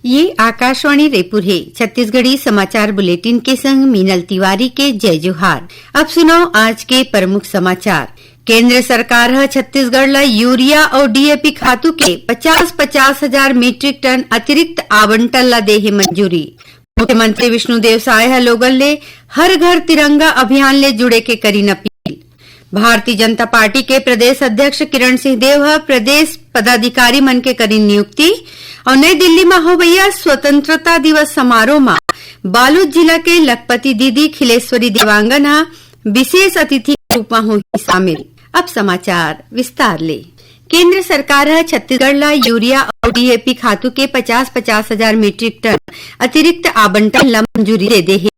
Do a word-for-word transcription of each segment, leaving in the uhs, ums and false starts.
ये आकाशवाणी रायपुर हे। छत्तीसगढ़ी समाचार बुलेटिन के संग मीनल तिवारी के जय जोहार। अब सुनव आज के प्रमुख समाचार। केंद्र सरकार ह छत्तीसगढ़ ल यूरिया अउ डीएपी खातू के पचास पचास हजार मीट्रिक टन अतिरिक्त आवंटन ल दे हे मंजूरी। मुख्यमंत्री विष्णुदेव साय ह लोगन ले हर घर तिरंगा अभियान ले जुड़े के करिन अपील। भारतीय जनता पार्टी के प्रदेश अध्यक्ष किरण सिंह देव ह प्रदेश पदाधिकारी मन के करिन नियुक्ति। अउ नई दिल्ली म होवइया स्वतंत्रता दिवस समारोह म बालोद जिला के लखपति दीदी खिलेश्वरी देवांगन ह विशेष अतिथि के रूप म होही शामिल। अब समाचार विस्तार ले। केंद्र सरकार ह छत्तीसगढ़ ल यूरिया अउ डीएपी खातू के पचास पचास हजार मीट्रिक टन अतिरिक्त आवंटन ल मंजूरी दे दे हे।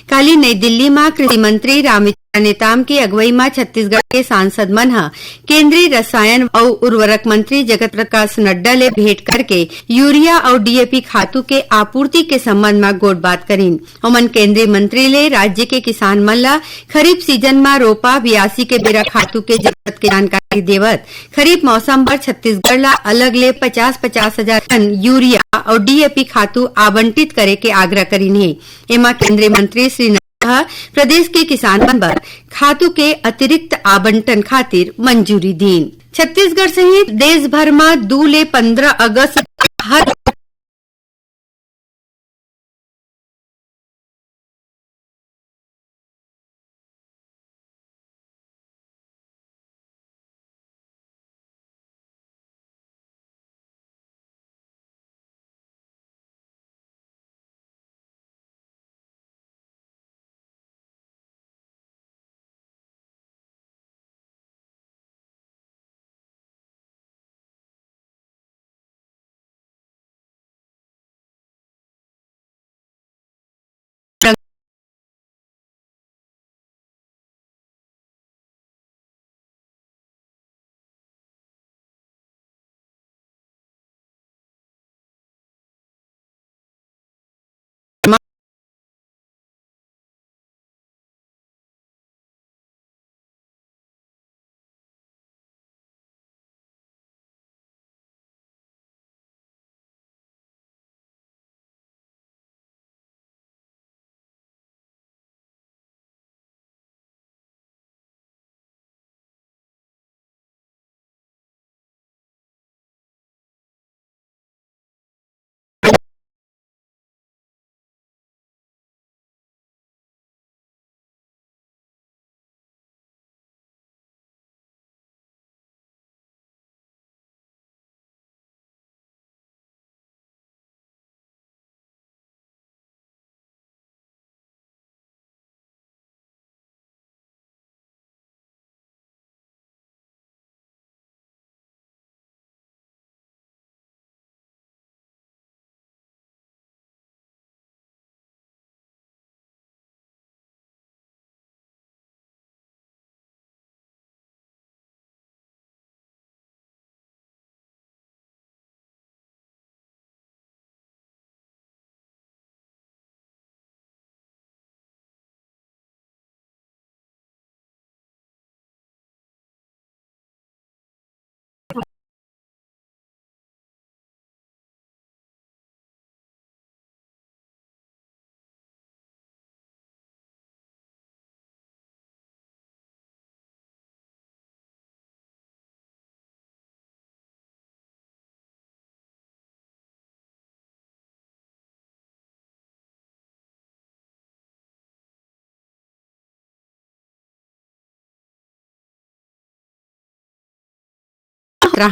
काली नई दिल्ली म कृषि मंत्री रामविचार नेताम के अगुवई म छत्तीसगढ़ के सांसद मन ह केंद्रीय रसायन अउ उर्वरक मंत्री जगत प्रकाश नड्डा ले भेंट करके यूरिया अउ डीएपी खातू के आपूर्ति के संबंध म गोठबात करिन। ओमन केंद्रीय मंत्री ले राज्य के किसान मन ल खरीफ सीजन म रोपा, बियासी के बेरा खातू के जरूरत के जानकारी देवत खरीफ मौसम बर छत्तीसगढ़ ल अलग ले पचास पचास हजार टन यूरिया अउ डीएपी खातू आवंटित करे के आग्रह करिन हे। एमा केंद्रीय मंत्री श्री नड्डा ह प्रदेश के किसान मन बर खातू के अतिरिक्त आवंटन खातिर मंजूरी दीन। छत्तीसगढ़ सहित देश भर म दू ले पंद्रह अगस्त तक हर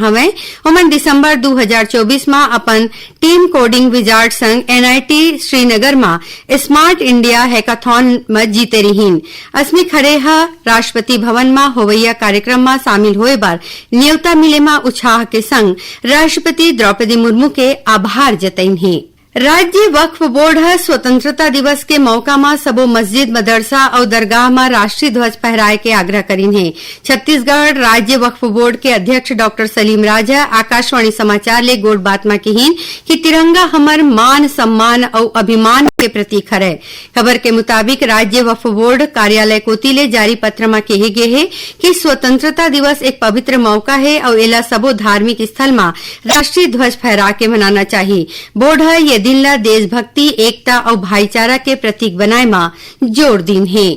हवय। ओमन दिसंबर दू हजार चौबीस म अपन टीम कोडिंग विजार्ड संग एनआईटी श्रीनगर म स्मार्ट इंडिया हैकाथॉन म जीते रिहीन। अस्मिक खरे ह राष्ट्रपति भवन म होवइया कार्यक्रम म शामिल होय बर नेवता मिले म उछाह के संग राष्ट्रपति द्रौपदी मुर्मू के आभार जतइन हे। राज्य वक्फ बोर्ड ह स्वतंत्रता दिवस के मौका म सबो मस्जिद, मदरसा अउ दरगाह म राष्ट्रीय ध्वज फहराए के आग्रह करिन हे। छत्तीसगढ़ राज्य वक्फ बोर्ड के अध्यक्ष डॉक्टर सलीम राज ह आकाशवाणी समाचार ले गोठ बात म किहीन कि तिरंगा हमर मान, सम्मान अउ अभिमान के प्रतीक हरय। खबर के मुताबिक, राज्य वक्फ बोर्ड कार्यालय कोति ले जारी पत्र म केहे गे हे कि स्वतंत्रता दिवस एक पवित्र मौका हे अउ एला सबो धार्मिक स्थल म राष्ट्रीय ध्वज फहरा के मनाना चाही। बोर्ड ह ये दिन ला देशभक्ति, एकता अउ भाईचारा के प्रतीक बनाए म जोर दीन हे।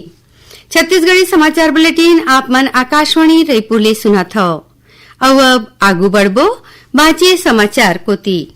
छत्तीसगढ़ी समाचार बुलेटिन आप मन आकाशवाणी रईपुर ले सुनत हव। अउ अब आगू बढ़बो बांचे समाचार कोति।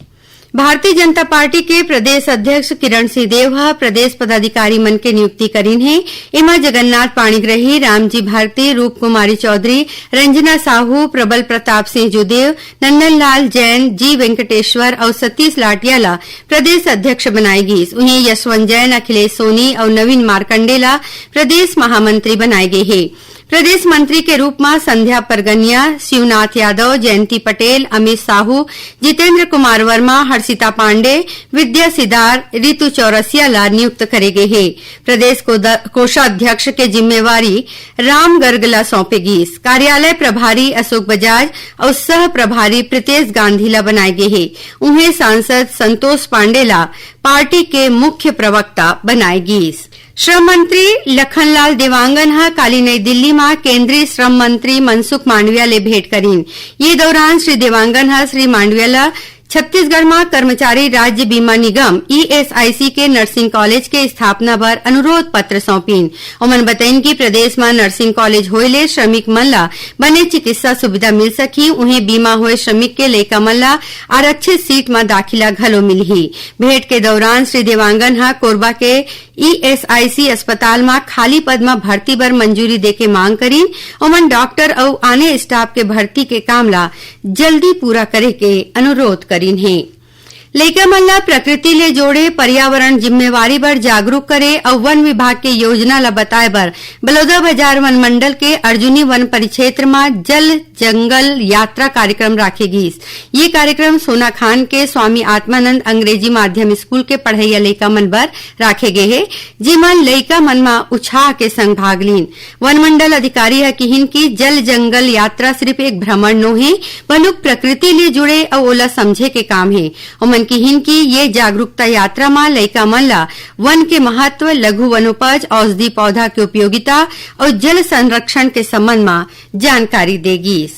भारतीय जनता पार्टी के प्रदेश अध्यक्ष किरण सिंह देव ह प्रदेश पदाधिकारी मन के नियुक्ति करीन हे। एमा जगन्नाथ पाणिग्रही, रामजी भारती, रूप कुमारी चौधरी, रंजना साहू, प्रबल प्रताप सिंह जुदेव, नंदनलाल जैन, जी वेंकटेश्वर अउ सतीश लाटिया ला प्रदेश अध्यक्ष बनाए गीस। उहें यशवंत जैन, अखिलेश सोनी अउ नवीन मार्कंडे ला प्रदेश महामंत्री बनाए गे हे। प्रदेश मंत्री के रूप म संध्या परगनिया, शिवनाथ यादव, जयंती पटेल, अमित साहू, जितेंद्र कुमार वर्मा, हर्षिता पांडे, विद्या सिदार, रितु चौरसिया ला नियुक्त करे गे हे। प्रदेश को द-, कोषाध्यक्ष के जिम्मेवारी राम गर्ग ला सौंपे गीस। कार्यालय प्रभारी अशोक बजाज अउ सह प्रभारी प्रीतेश गांधी ला बनाए गे हे। उहें सांसद संतोष पांडे ला पार्टी के मुख्य प्रवक्ता बनाए गीस। श्रम मंत्री लखनलाल देवांगन ह काली नई दिल्ली म केंद्रीय श्रम मंत्री मनसुख मांडविया ले भेंट करीन। ये दौरान श्री देवांगन ह श्री मांडविया ल छत्तीसगढ़ म कर्मचारी राज्य बीमा निगम, ईएसआईसी, के नर्सिंग कॉलेज के स्थापना बर अनुरोध पत्र सौंपिन। ओमन बतइन कि प्रदेश म नर्सिंग कॉलेज होए ले श्रमिक मन ल बने चिकित्सा सुविधा मिल सकही। उहें, बीमा होए श्रमिक के लइका मन ल आरक्षित सीट म दाखिला घलो मिलही। भेंट के दौरान श्री देवांगन ह कोरबा के ईएसआईसी अस्पताल म खाली पद म भर्ती बर मंजूरी देके मांग करीन। ओमन डॉक्टर अउ आने स्टाफ के भर्ती के काम ला जल्दी पूरा करे के अनुरोध करीन हे। लइका मन ला प्रकृति ले जोड़े, पर्यावरण जिम्मेवारी बर जागरूक करे अउ वन विभाग के योजना ला बताए बर बलौदाबाजार वन मंडल के अर्जुनी वन परिक्षेत्र म जल जंगल यात्रा कार्यक्रम राखे गीस। ये कार्यक्रम सोनाखान के स्वामी आत्मानंद अंग्रेजी माध्यम स्कूल के पढ़इया लइका मन बर राखे गे हे, जेमन लइका मन म उछाह के संग भाग लीन। वन मंडल अधिकारी ह किहिन कि जल जंगल यात्रा सिर्फ एक भ्रमण नोहे, बलुक प्रकृति ले जुड़े अउ ओला समझे के काम हे। ओमन किहिन कि ये जागरूकता यात्रा म लइका मन ल वन के महत्व, लघु वनोपज, औषधि पौधा के उपयोगिता अउ जल संरक्षण के संबंध म जानकारी दे गीस।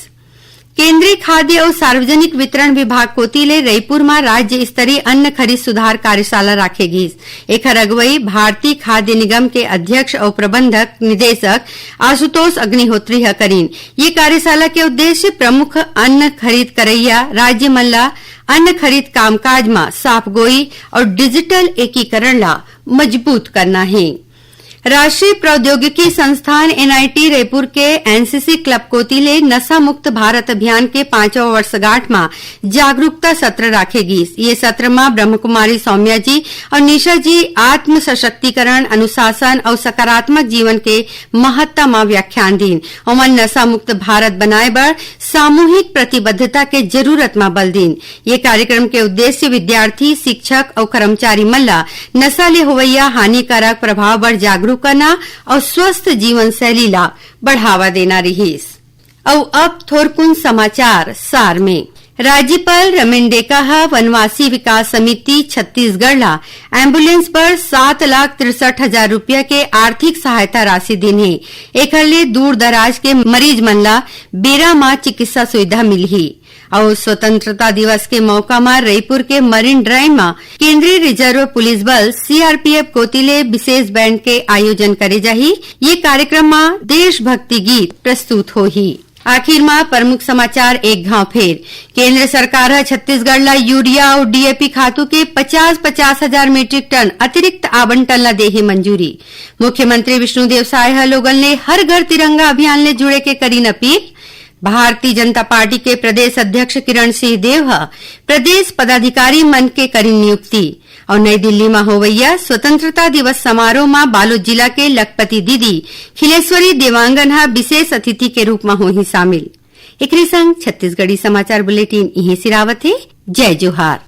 केंद्रीय खाद्य अउ सार्वजनिक वितरण विभाग कोति ले रईपुर म राज्य स्तरीय अन्न खरीद सुधार कार्यशाला राखे गीस। एखर अगुवई भारतीय खाद्य निगम के अध्यक्ष अउ प्रबंधक निदेशक आशुतोष अग्निहोत्री ह करीन। ये कार्यशाला के उद्देश्य प्रमुख अन्न खरीद करइया राज्य मन ल अन्न खरीद कामकाज म साफगोई अउ डिजिटल एकीकरण ल मजबूत करना हे। राष्ट्रीय प्रौद्योगिकी संस्थान, एनआईटी, रईपुर के एनसीसी क्लब कोति ले नशा मुक्त भारत अभियान के पांचवा वर्षगांठ म जागरूकता सत्र राखे गीस। ये सत्र म ब्रह्मकुमारी सौम्या जी अउ निशा जी आत्म सशक्तिकरण, अनुशासन अउ सकारात्मक जीवन के महत्ता म व्याख्यान दीन। ओमन नशा मुक्त भारत बनाए बर सामूहिक प्रतिबद्धता के जरूरत म बल दीन। ये कार्यक्रम के उद्देश्य विद्यार्थी, शिक्षक अउ कर्मचारी मन ल नशा ले होवइया हानिकारक प्रभाव बर जागरूक करना अउ स्वस्थ जीवन शैली ल बढ़ावा देना रिहिस। अउ अब थोरकुन समाचार सार में। राज्यपाल रमेन डेका ह वनवासी विकास समिति छत्तीसगढ़ ला एम्बुलेंस बर सात लाख तिरसठ हजार रुपया के आर्थिक सहायता राशि दीन हे। एखर ले दूर दराज के मरीज मन ला बेरा म चिकित्सा सुविधा मिलही। अउ स्वतंत्रता दिवस के मौका म रईपुर के मरीन ड्राइव म केंद्रीय रिजर्व पुलिस बल, सीआरपीएफ, कोति ले विशेष बैंड के आयोजन करे जाही। ये कार्यक्रम म देशभक्ति गीत प्रस्तुत होही। आखिर म प्रमुख समाचार एक घाव फेर। केंद्र सरकार ह छत्तीसगढ़ ल यूरिया अउ डीएपी खातू के पचास पचास हजार मीट्रिक टन अतिरिक्त आवंटन ल दे हे मंजूरी। मुख्यमंत्री विष्णुदेव साय ह लोगन ले हर घर तिरंगा अभियान ले जुड़े के करीन अपील। भारतीय जनता पार्टी के प्रदेश अध्यक्ष किरण सिंह देव ह प्रदेश पदाधिकारी मन के करीन नियुक्ति। अउ नई दिल्ली म होवइया स्वतंत्रता दिवस समारोह म बालोद जिला के लखपति दीदी खिलेश्वरी देवांगन ह विशेष अतिथि के रूप म होही शामिल। एकरे संग छत्तीसगढ़ी समाचार बुलेटिन इहें सिरावत हे। जय जोहार।